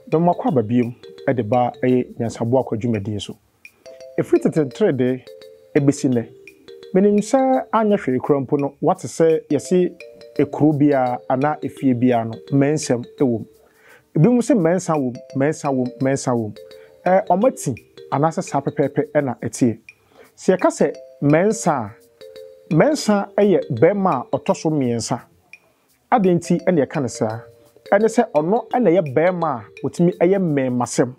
Dɔm akɔ aba biom de ba ɛyɛ Nyansaboa Kwa dwumadie so. Ɛfiri tete nteredee ɛbɛsi nnɛ, menim sɛ anyɛ hwee koraa mpo no woate sɛ yɛse ekuro biara anaa efie biara no mmɛnsɛm wɔ mu. Ebinom se mmɛnsa wɔ mu, mmɛnsa wɔ mu, mmɛnsa wɔ mu. Ɛɛ wɔati anaasɛ saa pɛpɛɛpɛ na ɛteɛ. Sɛ yɛka sɛ mmɛnsa a, mmɛnsa yɛ barima a ɔtɔ so mmiɛnsa. Adɛn nti na yɛka no saa? Ɛne sɛ ɔno na ɛyɛ barima a ɔtumi yɛ mmɛɛmasɛm.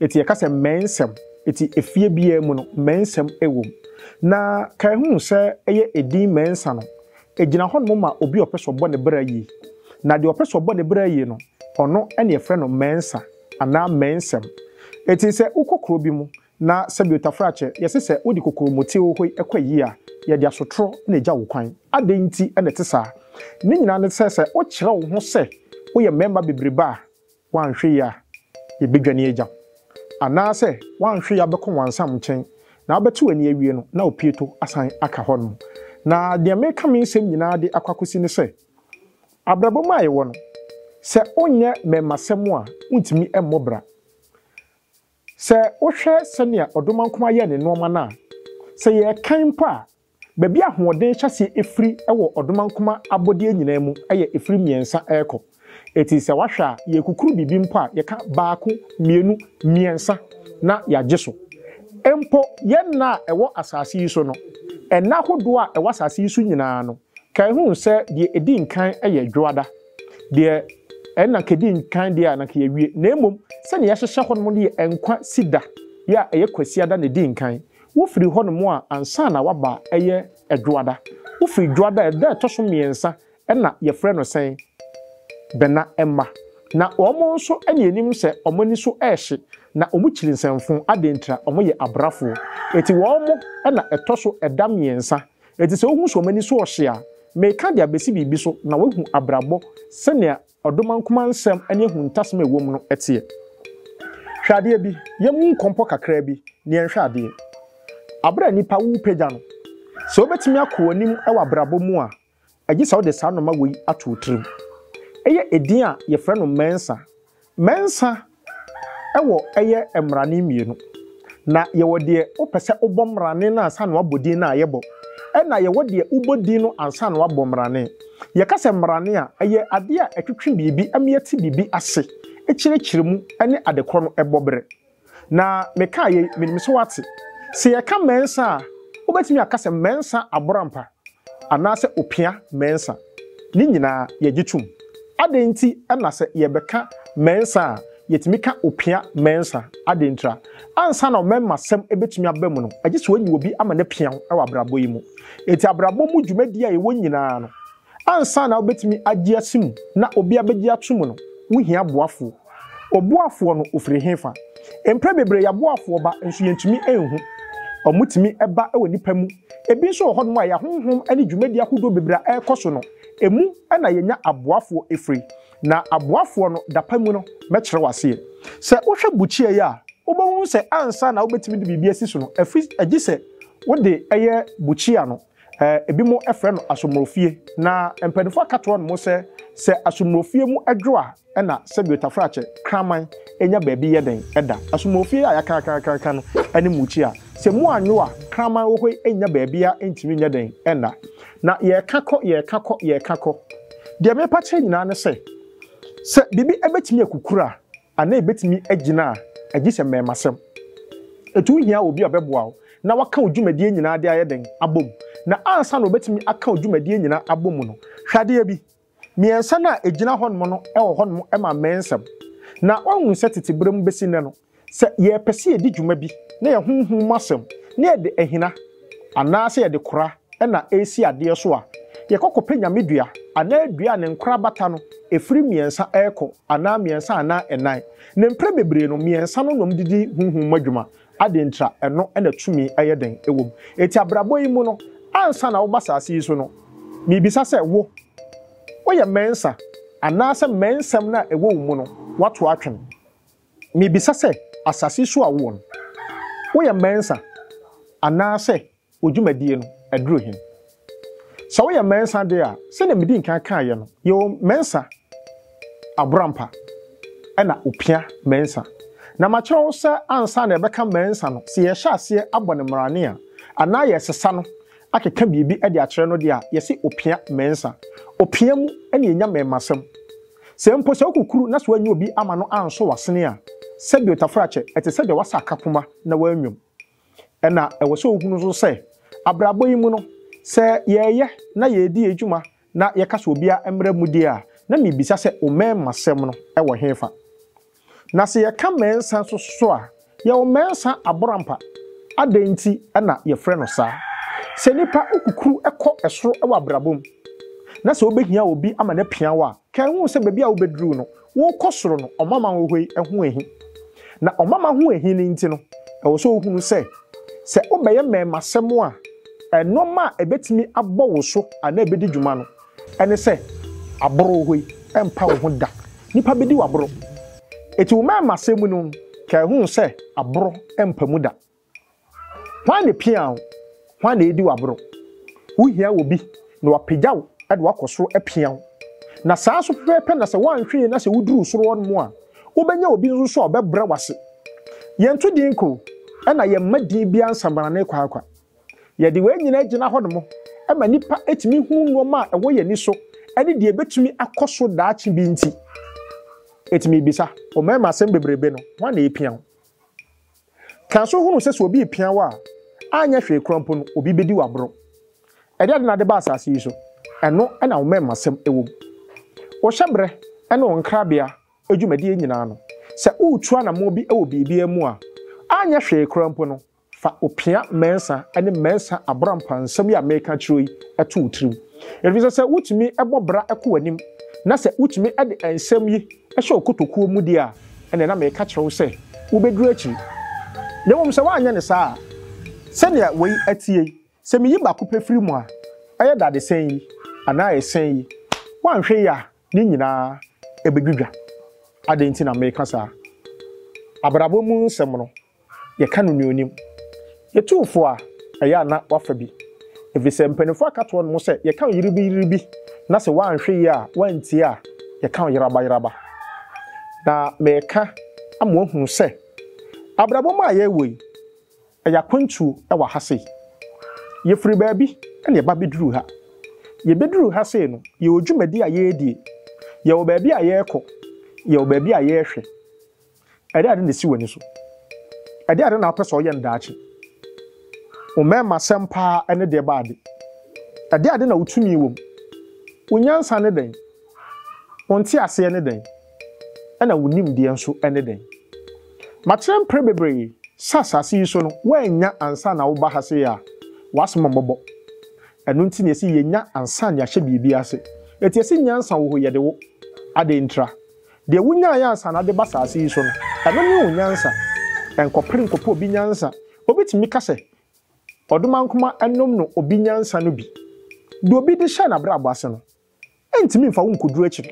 Enti yɛka sɛ mmɛnsɛm. Enti efie biara mu no, mmɛnsɛm wɔ mu. Na kae hu sɛ ɛyɛ edin mmɛnsa no, ɛgyina hɔnom ma obi a ɔpɛ sɛ ɔbɔ ne bra yie. Na deɛ ɔpɛ sɛ ɔbɔ ne bra yie no, ɔno na yɛfrɛ no mmɛnsa anaa mmɛnsɛm. Enti sɛ wokɔ kuro bi mu Na sɛbi otafrakyɛ, yɛse sɛ wode kokuromoti hohoi kɔ ayie a, yɛde asotorɔ na egya wo kwan. Adɛn nti na ɛte saa? Ne nyinaa ne sɛ, sɛ wokyerɛ wo ho sɛ woyɛ mmarima bebrebe a, woanhwɛ yie a, yɛbɛdwane agya wo. Anaasɛ woanhwɛ yie a wobɛkɔ wansam nkyɛn, na wobɛte w'ani awie no, na opieto asan aka hɔnom. Na deɛ mereka me nsɛm nyinaa de akɔ akɔsi ne sɛ, abrabɔ mu a yɛwɔ no, sɛ wonyɛ mmarimasɛm a, wontumi mmɔ bra. Sɛ wohwɛ sɛnea ɔdomankoma yɛɛ ne nneɛma no a, sɛ yɛrekan mpo a, baabi a ahoɔden hyɛ aseɛ firi wɔ ɔdomankoma abɔdeɛ nyinaa mu yɛ ɛfiri mmiɛnsa rekɔ. Enti sɛ woahwɛ a, yɛrekukuru biribi mpo a, yɛka baako, mmienu, mmiɛnsa na yɛagye so. Mpo yɛn nna a ɛwɔ asase yi so no, nna ahodoɔ a ɛwɔ asase yi so nyinaa no, kae hu sɛ deɛ ɛdi nkan yɛ Dwoada. Deɛ ɛno na anka ɛdi nkan deɛ a na anka yɛawie, na mmom sɛdeɛ yɛahyehyɛ hɔnom no yɛ nkwa si da yɛ a ɛyɛ Kwasiada na ɛdi nkan. Wofiri hɔnom a ansa na woaba a ɛyɛ Dwoada. Wofiri Dwoada a, ɛda a ɛtɔ so mmiɛnsa na yɛfrɛ no sɛn? Bɛna mma. Na wɔn nso na yɛnim sɛ wɔn ani so rehye, na wɔkyiri nsɛmfo, adɛn ntira? Wɔyɛ abrafoɔ. Enti wɔn na ɛtɔ so ɛda mmiɛnsa. Enti sɛ wohu sɛ wɔn ani so rehye a, meka de abesi biribi so na wɔahu abrabɔ sɛnea ɔdomankoma nsɛm ne ahuntasɛm a ɛwom no teɛ. Hwɛ adeɛ bi, yɛmmu nkɔmpɔ kakraa bi na yɛnhwɛ adeɛ. Bere a nnipa worepagya no, sɛ wobɛtumi akɔ w'anim wɔ abrabɔ mu a, Gye sɛ wode saa nnoɔma wei ato wo tirim. Ɛyɛ edin a yɛfrɛ no Mɛnsa. Mɛnsa wɔ ɛyɛ mmrane mmienu. Na yɛwɔ deɛ wopɛ sɛ wobɔ mmrane no ansa na woabɔ din no a yɛbɔ. Ɛna yɛwɔ deɛ wobɔ din no ansa na woabɔ mmrane. Yɛka sɛ mmrane a, ɛyɛ adeɛ a ɛtwetwe biribi ma yɛte biribi ase, kyerɛkyerɛ mu ne adekorɔ no bɔ berɛ. Na mekaa yei, menim sɛ woate. Sɛ yɛka mɛnsa a, wobɛtumi aka sɛ mɛnsa aborampa anaasɛ opia mɛnsa. Ne nyinaa, yɛgye tom. Adɛn nti na sɛ yɛbɛka mɛnsa a, yɛtumi ka opia mɛnsa? Adɛn ntira? Ansa na ɔmɛnmasɛm bɛtumi aba mu no, agye sɛ woanya obi ama no apia wo wɔ abrabɔ yi mu. Enti abrabɔ mu dwumadie a yɛwɔ nyinaa no, Ansa na wobɛtumi agye asi mu na obi abɛgye ato mu no, wohia boafoɔ. Oboafoɔ no, ɔfiri hefa? Mprɛ bebree yɛaboafoɔ ba nso yɛntumi nhu. Wɔtumi ba wɔ nnipa mu. Ebi nso wɔ hɔnom a yɛn ahonhom ne dwumadie ahodoɔ bebree a ɛrekɔ so no, ɛmu na yɛnya aboafoɔ firi. Na aboafoɔ no, dapa mu no, mɛkyerɛ wo aseɛ. Sɛ wohwɛ bukyia yi a, wobɛhunu sɛ ansa na wobɛtumi de biribi asi so no, ɛfiri, gye sɛ wode ɛyɛ bukyia no. Ebinom frɛ no asommorofie, na mpanyimfo aka to hɔnom sɛ, sɛ asommorofie mu dwo a, ɛnna sɛbio tafrakyɛ, kraman, nya baabi yɛ dɛn da. Asommorofie a yɛakaakaaka no ne mmukyia. Sɛ mu annwo a, kraman wɔ hɔ yi nnya baabiara ntumi nyɛ dɛn nna. Na yɛreka kɔ, yɛreka kɔ, yɛreka kɔ. Deɛ merepa kyerɛ nyinaa ne sɛ, sɛ biribi bɛtumi akukuru a, Anaa ebetumi agyina a, gye sɛ mmarimasɛm. Enti wuhia obi a ɔbɛboa wo na waka wo dwumadie nyinaa de ayɛ dɛn? Abom. Na ansa na obetumi aka wo dwumadie nyinaa abom no, hwɛ adeɛ bi. Mmiɛnsa no a egyina hɔnom no wɔ hɔnom ma mmɛnsɛm. Na woahu sɛ tete berɛ mu bɛsi nnɛ no, sɛ yɛrepɛ sɛ yɛdi dwuma bi na yɛn honhom mu asɛm na yɛde ahina anaasɛ yɛde kora na ɛresi adeɛ so a, yɛkɔ kɔpɛ nyame dua anaa dua a ne nkorabata no ɛfiri mmiɛnsa rekɔ anaa mmiɛnsa anaa ɛnan. Na mprɛ bebree no, mmiɛnsa no na wɔde di honhom mu adwuma. Adɛn ntira? Ɛno na tumi yɛ dɛn wɔ mu. Enti abrabɔ yi mu no, ansa na woba asase yi so no, mebisa sɛ, wo, woyɛ mɛnsa anaasɛ mɛnsɛm no a ɛwɔ wo mu no, woato atwene? Mebisa sɛ, asase yi so a wowɔ no, woyɛ mɛnsa anaasɛ wo dwumadie no aduru he? Sɛ woyɛ mɛnsa deɛ a, sɛdeɛ medii nkan kaeɛ no, yɛwɔ mɛnsa aborampa, na opia mɛnsa. Na makyerɛ wo sɛ ansa na yɛbɛka mɛnsa no, sɛ yɛhyɛ aseɛ abɔ no mmrane a, anaa yɛresesa no akeka biribi de akyerɛ no deɛ a, yɛse opia mɛnsa. Opia mu na yɛnya mɛnmasɛm. Sɛ mpo sɛ wokukuru na sɛ woannya obi ama no ansɔ w'asene a, sɛdeɛ otafrakyɛ, ɛte sɛ deɛ wasa akapoma na woanwam. Ɛna ɛwɔ sɛ wohunu nso sɛ, abrabɔ yi mu no, sɛ yɛreyɛ na yɛredi yɛn dwuma na yɛka sɛ obiara mmra mu deɛ a, na mebisa sɛ omɛɛmasɛm no wɔ hefa? Na sɛ yɛka mɛnsa nso so a, yɛwɔ mɛnsa aborampa. Adɛn nti na yɛfrɛ no saa? Sɛ nipa wokukuru kɔ soro wɔ abrabɔ mu, na sɛ wobɛhia obi ama no apia wo a, ka hu sɛ baabi a wobɛduru no, worekɔ soro no, ɔmama wɔ hɔ yi ho ahi. Na ɔmama ho ahi no nti no, ɛwɔ sɛ wohunu sɛ, sɛ wobɛyɛ mmarimasɛm a, nnoɔma a ɛbɛtumi abɔ wo so anaa ɛbɛdi dwuma no, ɛne sɛ aboro wɔ hɔ yi, ɛmpa wo ho da. Nnipa bɛdi wo aboro. Enti wo mmarimasɛm mu no, ka hu sɛ aboro mpa mu da. Hwan na epia wo? Hwan na edi wo aboro? Wuhia obi na wapagya wo de wo akɔ soro apia wo. Na saa nso pɛpɛɛpɛ na sɛ woanhwɛ yie na sɛ wuduru soro hɔnom a, wobɛnya obi nso so a ɔbɛbrɛ wo ase. Yɛnto din nko, ɛna yɛmma din biara nsamanane kwaakwa. Yɛde wei nyinaa gyina hɔnom ma nnipa tumi hunu nneɛma a ɛwɔ yɛn ani so ne deɛ ebetumi akɔ so daakye bi nti. Enti mebisa, wo mmarima asɛm bebrebe no, hwan na epia wo? Ka nso hunu sɛ sɛ obi repia wo a, anyɛ hwee koraa mpo no, obi bedi wo aboro. Ɛde ade na ade ba asase yi so. Ɛno na wo mmarimasɛm wɔ mu. Wo hyɛberɛ ne wo nkrabea dwumadie nyinaa no, sɛ woretu anammɔn bi wɔ biribiara mu a, anyɛ hwee koraa mpo no, Fa opia mɛnsa ne mɛnsa aborampa nsɛm yi a mereka akyerɛ wo yi to wo tirim. Efisɛ sɛ wutumi bɔ bra kɔ w'anim, na sɛ wutumi de nsɛm yi hyɛ wo kotokuo mu deɛ a, ɛnneɛ na mereka kyerɛ wo sɛ wobɛduru akyiri. Na mmom sɛ woanyɛ no saa a, sɛdeɛ wei teɛ yi, sɛ meyi baako pɛ firi mu a, ɛyɛ dadesɛn yi anaa ɛsɛn yi, woanhwɛ yie a, ne nyinaa bɛdwidwa. Adɛn nti na mereka saa? Abrabɔ mu nsɛm no, Yɛka no nea onim. Yɛtu wo fo a, ɛyɛ a na woafa bi. Efisɛ mpanyimfo aka to hɔnom sɛ yɛka wo yeribiyeribi na sɛ woanhwɛ yie a, woantie a, yɛka wo yerabayeraba. Na mereka ama woahunu sɛ abrabɔ mu a yɛwɔ yi, ɛyɛ akwantuo wɔ ha sei. Yɛfiri baabi na yɛba bɛduruu ha. Yɛbɛduruu ha sei no, yɛwɔ dwumadi a yɛredie, yɛwɔ baabi a yɛrekɔ, yɛwɔ baabi a yɛrehwɛ. Ɛdeɛn ade na ɛsi w'ani so? Ɛdeɛn ade na wopɛ sɛ ɔyɛ no daakye? Wo mmarimasɛm paa ne deɛ ba ade. Ɛdeɛn ade na wo tumi wɔ mu? Wo nyansa ne dɛn? Wo nteaseɛ ne dɛn? Ɛna wo nimdeɛ nso ne dɛn? Makyerɛ mprɛ bebree sɛ asase yi so no, woannya ansa na woba ha sei a, w'asɛm mmɔbɔ. Ɛno nti na yɛse yɛnya ansa na yɛahyɛ biribi ase. Enti yɛse nyansa wɔ hɔ yi, yɛde wo. Adɛn ntira? Deɛ wonyaeɛ ansa na wode ba asase yi so no, ɛno ne wo nyansa. Nkɔpere nkɔpɛ obi nyansa. Obi tumi ka sɛ, Ɔdomankoma nom no obi nyansa no bi. Deɛ obi de hyɛɛ n'abrabɔ ase no, ɛntumi mfa wo nkɔduru akyiri.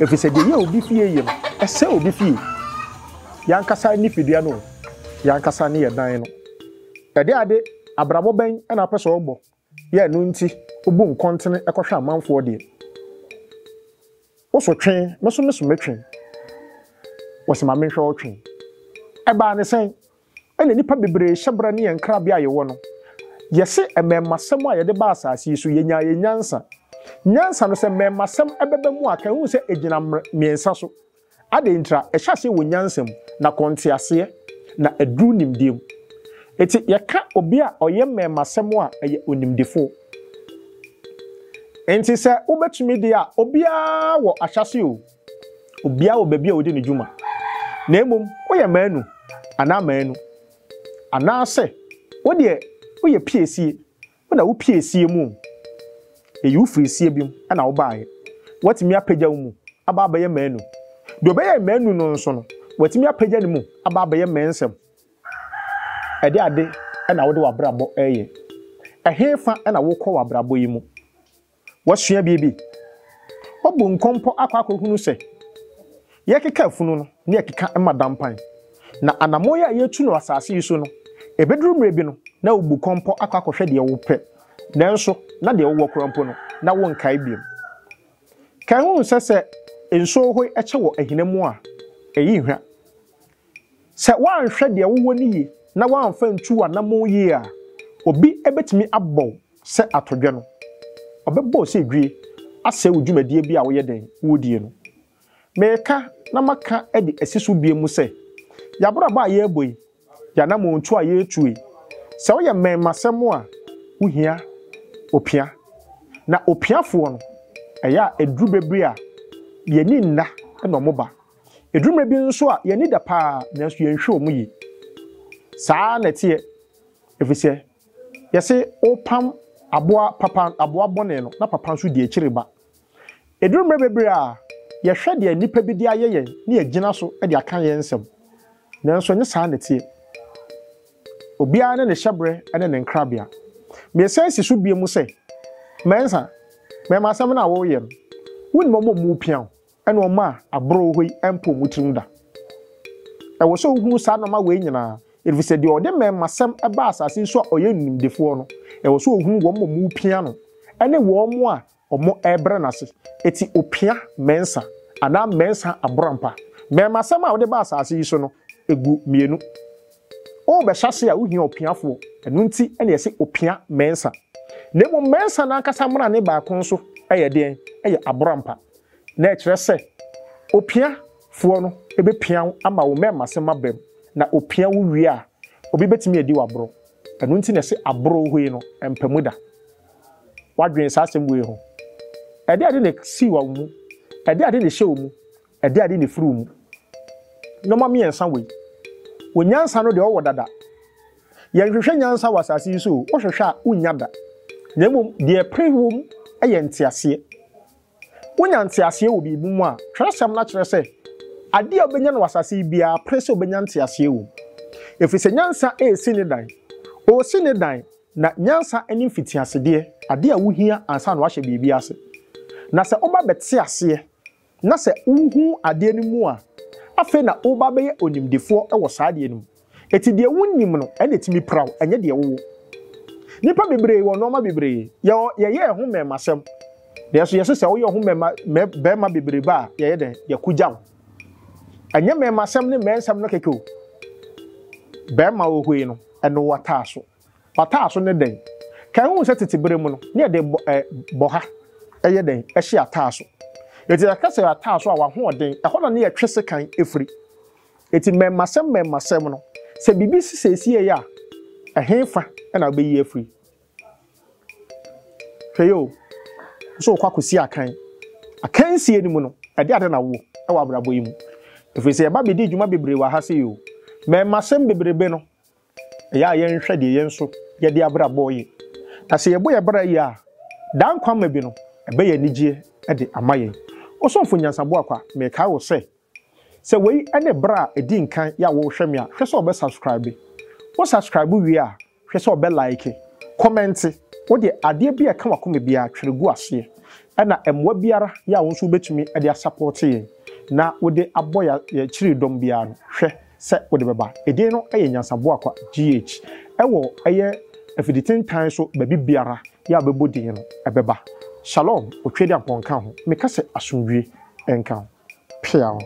Ɛfiri sɛ deɛ ɛyɛ obi fie yie no, ɛsɛe obi fie. Yɛn ankasa ne fidua no o, yɛn ankasa ne yɛn dan no. Ɛdeɛ ade, abrabɔ bɛn na wopɛ sɛ wobɔ yɛ ɛno nti wobu nkɔntene kɔhwɛ amanfoɔ deɛ? Wo so twe, me so me so metwe. Wɔse ma menhwɛ wo twe. Ɛbaa ne sɛn? Ɛna nnipa bebree hyɛbrɛ ne yɛn nkrabea a yɛwɔ no. Yɛse mmɛɛmasɛm a yɛde baa asase yi so, yɛnyaa yɛn nyansa. Nyansa no, sɛ mmɛɛmasɛm ɛbɛba mu a, ka hu sɛ ɛgyina mmiɛnsa so. Adɛn ntira? Ɛhyɛ aseɛ wɔ nyansa mu, na kɔ nteaseɛ, na aduru nimdeɛ mu. Enti yɛka obi a ɔyɛ mmɛɛmasɛm a, ɛyɛ onimdefoɔ. Enti sɛ wobɛtumi deɛ a, obiara wɔ ahyɛaseɛ o, obiara wɔ baabi a ɔdi ne dwuma. Na mmom woyɛ mmaanu anaa mmaanu, anaasɛ wo deɛ woyɛ piesie Wo na wopie sie mu o. Eyi wo firi sie bi mu na wobaeɛ. Woatumi apagya wo mu aba abɛyɛ mmaanu. Deɛ ɔbɛyɛɛ mmaanu no nso no, watumi apagya ne mu aba abɛyɛ mmansɛm. Ɛde ade na wode w'abrabɔ reyɛ? Ɛhefa na wokɔ wɔ abrabɔ yi mu? Woasua biribi? Woabu nkɔmpɔ akɔ akɔhunu sɛ yɛkeka afunu no na yɛkeka ma dampan, na anammɔn yi a yɛretu no wɔ asase yi so no, ɛbɛduru mmerɛ bi no na wobu kɔmpɔ akɔ akɔhwɛ deɛ wopɛ, nanso na deɛ wowɔ koraa mpo no, na wonkae bio. Kae ho sɛ sɛ nsuo hoe kyɛ wɔ ahina mu a, Ɛyi hwa. Sɛ woanhwɛ deɛ wowɔ no yie na woamfa antu w'anammɔn yie a, obi bɛtumi abɔ wo sɛ atɔdwɛ no. Ɔbɛbɔ wo sɛ dwie asɛe wo dwumadie bi a woyɛ dɛn woredie no. Mereka na maka de asi so bio mu sɛ, y'abrabɔ a yɛrebɔ yi, y'anammɔntuo a yɛretuo yi, sɛ woyɛ mmɛnmasɛm a, wohia opia. Na opiafoɔ no, ɛyɛ a ɛduru berɛ bi a, yɛn ani nna na wɔba. Ɛduru mmerɛ bi nso a, yɛn ani da paa, nanso yɛnhwɛ wɔn yie. Saa ara na ɛteɛ, ɛfiri sɛ yɛse wopam aboa papa, aboa bɔne no, na papa nso di akyire ba. Ɛduru mmerɛ bebree a, yɛhwɛ deɛ nnipa bi de ayɛ yɛn na yɛgyina so de aka yɛn nsɛm. Nanso ɛnyɛ saa na ɛteɛ. Obiara ne ne hyɛberɛ ne ne nkrabea. Meresan si so bio mu sɛ, Mensah, mɛma asɛm no a woreyɛ no, wonim wɔn a wɔrepia wo ne wɔn a aborɔ wɔ hɔ yi mpo wɔn tirim da. Ɛwɔ sɛ wohunu saa nnoɔma wei nyinaa, ɛfiri sɛ deɛ ɔde mmɛmmasɛm ba asase yi so a ɔyɛ nimdefoɔ no, ɛwɔ sɛ ɔhunu wɔn a wɔrepia no ne wɔn a wɔrebrɛ no ase. Enti opia mɛnsa anaa mɛnsa aborampa. Mmɛmmasɛm a wode ba asase yi so no, ɛgu mmienu. Worebɛhyɛ ase a, wohia ɔpiafoɔ. Ɛno nti na yɛse opia mɛnsa. Na mmom mɛnsa no ankasa mmrane baako nso yɛ deɛn? Ɛyɛ aborampa. Na ɛkyerɛ sɛ opia foɔ no bɛpia wo ama wo mmɛmmasɛm aba mu. Na opia wo wie a, obi bɛtumi adi wo aborɔ. Ɛno nti na yɛse aborɔ hɔ yi no, ɛmpa mu da. Woadwene saa asɛm wei ho? Ɛdeɛn ade na ɛsii wɔ wo mu? Ɛdeɛn ade na ɛhyɛ wo mu? Ɛdeɛn ade na ɛfiri wo mu? Nnoɔma mmiɛnsa wei. Wo nyansa no deɛ wowɔ dada. Yɛnhwehwɛ nyansa wɔ asase yi so o, wohwehwɛ a wonnya da. Na mmom deɛ ɛpere wom yɛ nteaseɛ. Wonya nteaseɛ wɔ biribi mu a, twerɛsɛm no akyerɛ sɛ adeɛ a wobɛnya no wɔ asase yi biara pere sɛ wobɛnya nteaseɛ wɔ mu. Ɛfiri sɛ nyansa resi ne dan. Ɔresi ne dan, na nyansa ne mfitiasedeɛ, adeɛ a wohia ansa na woahyɛ biribi ase. Na sɛ woba bɛte aseɛ na sɛ wohu adeɛ no mu a, afei na woreba abɛyɛ onimdefoɔ wɔ saa adeɛ no mu. Enti deɛ wonnim no na ɛtumi pira wo, ɛnyɛ deɛ wowɔ. Nnipa bebree wɔ nnoɔma bebree. Yɛwɔ, yɛyɛ ɛho mmɛɛmasɛm. Nanso yɛse sɛ woyɛ ho mmɛɛma, mɛ, bɛɛma bebrebe a, yɛyɛ dɛn? Yɛko gya wo. Ɛnyɛ mmɛɛmasɛm ne mmɛɛnsɛm no kɛkɛ o. Bɛɛma wɔ hɔ yi no, ɛno wataaso. Wataaso ne dɛn? Kae hu sɛ tete bere mu no, ne yɛde bɔ, ɛ, bɔha yɛ dɛn? Ɛhye ataaso. Enti yɛka sɛ ataaso a, w'ahoɔden, ɛhɔ na ne yɛtwe sekan firi. Enti mmɛmmasɛm mmɛmmasɛm no, sɛ biribi si seesei a, ɛhefa na wobɛyi afiri? Hwɛ yɛ o, wo sɛ wokɔ akɔsi akan. Akansie no mu no, ɛde ade na wowɔ wɔ abrabɔ yi mu. Ɛfiri sɛ yɛba bɛdi dwuma bebree wɔ ha sei o. Mmɛmmasɛm bebrebe no, Ɛyɛ a yɛnhwɛ deɛ yɛn nso yɛde abrabɔ reyɛ. Na sɛ yɛbɔ yɛn bra yie a, daa nkwa mma bi no, ɛbɛyɛ anigyeɛ de ama yɛn. Ɔsomfo Nyansa Boakwa, merekae wo sɛ, sɛ wei ne berɛ a ɛdi nkan yɛ a worehwɛ me a, hwɛ sɛ wobɛ subscribe. Wo subscribe wie a, hwɛ sɛ wobɛ like, kɔmɛnte, wo deɛ adeɛ bi a ɛka w'akoma biara twerɛ gu aseɛ. Ɛna mmoa biara yɛ a wo nso wobɛtumi de asapɔɔte yɛn na wode abɔ yɛn akyiri dɔm biara no, hwɛ sɛ wode bɛba. Edin no yɛ Nyansaboakwa GH. Ɛwɔ ɛyɛ afiditentan so baabi biara yɛ a wobɛbɔ din no ɛbɛba. Shalom, Otwedeampɔn nka ho. Meka sɛ asomdwie nka wo. Peaw.